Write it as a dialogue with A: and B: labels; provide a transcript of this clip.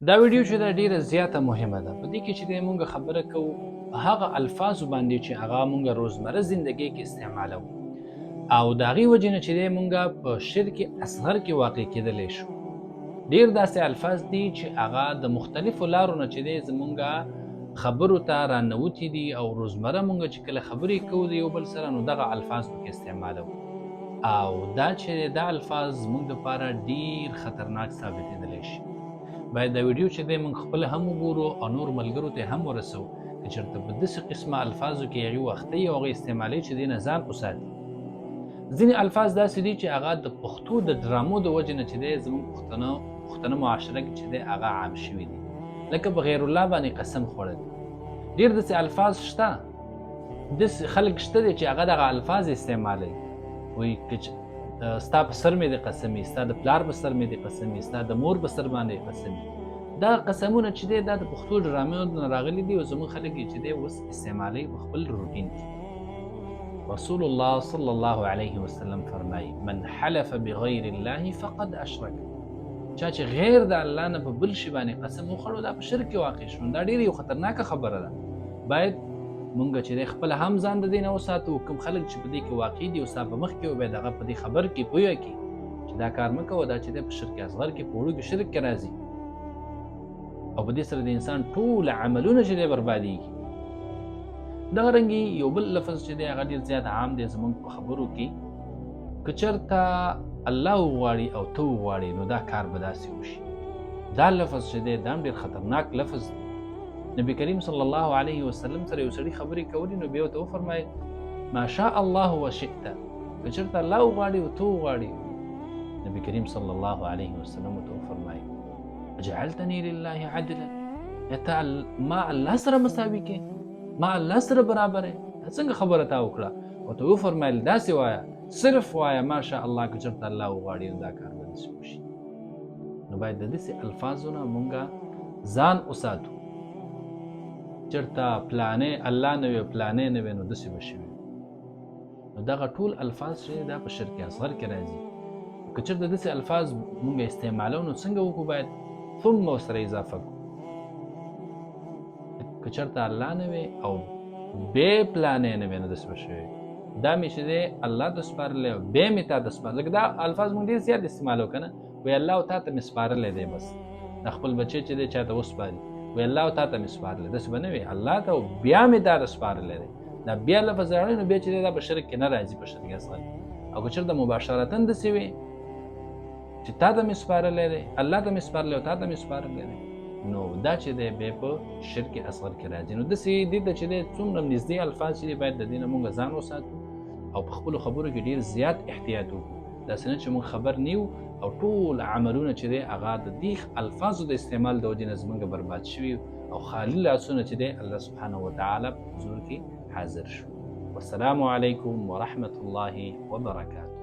A: دا ویډیو چې دا ډیره زیاته مهمه ده. په دې کې چې دی مونږ خبره کوو په هغه الفاظو باندې چې هغه مونږ روزمره زندګۍ کې استعمالوو، او د هغې وجې نه چې دی مونږ په شرک اصغر کې واقع کېدلی شو. ډیر داسې الفاظ دي چې هغه د مختلفو لارو نه چې دی زمونږ خبرو ته راننوتي دي، او روزمره مونږ چې کله خبرې کوو د یو بل سره نو دغه الفاظ پکې استعمالوو، او دا چې دا الفاظ زمونږ دپاره ډیر خطرناک ثابتېدلی شي. باید دا ویډیو چې دی موږ خپل هم وګورو او نور ملګرو ته هم ورسو، که چېرته په داسې قسمه الفاظو کې هغوی وخته او هغه استعمالوي چې دې نه ځان وساتي. ځینې الفاظ داسې دي چې هغه د پښتو د ډرامو د وجې نه چې دی زموږ پښتنه معاشره کې چې دی هغه عام شوي دي، لکه په غیر الله باندې قسم خوړل. ډېر داسې الفاظ شته، داسې خلک شته دي چې هغه دغه الفاظ استعمالوي، وایي که ستا په سر مې دې قسم وي، ستا د پلار په سر مې دې قسم وي، ستا د مور په سر باندې قسم وي. دا قسمونه چې دی دا د پښتو ډرامو نه راغلي دي، او زموږ خلک یې چې دی اوس استعمالوي په خپل روټین کې. رسول الله صلی الله علیه وسلم فرمایي: من حلف بغیر الله فقد اشرک. چا چې غیر د الله نه په بل شي باندې قسم وخوړو دا په شرک کې واقع شو. دا ډېره یو خطرناکه خبره ده. باید مونږ چې دی خپل هم ځان د دې نه وساتو، کوم خلک چې په دې کې واقع دي او ستا په مخ کې باید هغه په دې خبر کې پوه کړي چې دا کار مه کوه، دا چې دی په شرک اصغر کې په وړوکي شرک کې راځي، او په دې سره د انسان ټول عملونه چې دی بربادېږي. دغه رنګي یو بل لفظ چې دی هغه ډېر زیات عام دی زمونږ په خبرو کې، که چېرته الله وغواړي او ته وغواړې نو دا کار به داسې وشي. دا لفظ چې دی دا هم ډېر خطرناک لفظ دی. نبی کریم صلی الله علیه وسلم سره یو سړي خبرې کولې، نو بیا ورته وفرمایل: ما شاء الله وشئت، که چېرته الله وغواړي او ته وغواړي. نبی کریم صلی الله علیه وسلم ورته وفرمایل: جعلتني لله عدلا، ته ما الله سره مساوي کې، ما الله سره برابر یې، دا څنګه خبره تا وکړه؟ ورته وفرمایل: داسې وایه، صرف وایه ما شاء الله، که چېرته الله وغواړي نو دا کار به داسې وشي. نو باید د داسې الفاظو نه مونږ ځان وساتو. چېرته پلانې الله نه وي، پلانې نه وي، نو داسې به شوي. نو دغه ټول الفاظ چې دا په شرک اصغر کې راځي. که چېرته داسې الفاظ مونږ استعمالو نو څنګه وکړو؟ باید ثم ورسره اضافه کړو. که چېرته الله نه وي او بې پلانې نه وي نو داسې به شوي. دا مې چې دی الله ته سپارلی او بیا مې تا ته سپارلی. لکه دا الفاظ مونږ ډېر زیات استعمالو که نه، وایي الله او تا ته مې سپارلی دی، بس دا خپل بچی چې دی چا ته وسپاري، وایي الله او تا ته مې سپارلی، داسې به نه وي الله ته او بیا مې تا ته سپارلی دی. دا بیا لفظ راوړي نو بیا چې دی دا په شرک کې نه راځي، په شرک اصغر. او که چېرته مباشرتاً داسې وي چې تا ته مې سپارلی دی، الله ته مې سپارلی او تا ته مې سپارلی دی، نو دا چې دی بیا په شرک اصغر کې راځي. نو داسې دې ته چې دی څومره نږدې الفاظ چې دی باید د دې نه مونږ ځان وساتو، او په خپلو خبرو کې ډېر زیات احتیاط وکړو. داسې نه چې مونږ خبر نه یو او ټول عملونه چې دی هغه د دې الفاظو د استعمال د وجې نه زمونږ برباد شوي، او خالي لاسونه چې دی الله سبحانه وتعالی په حضور کې حاضر شو. والسلام علیکم ورحمة الله وبرکاته.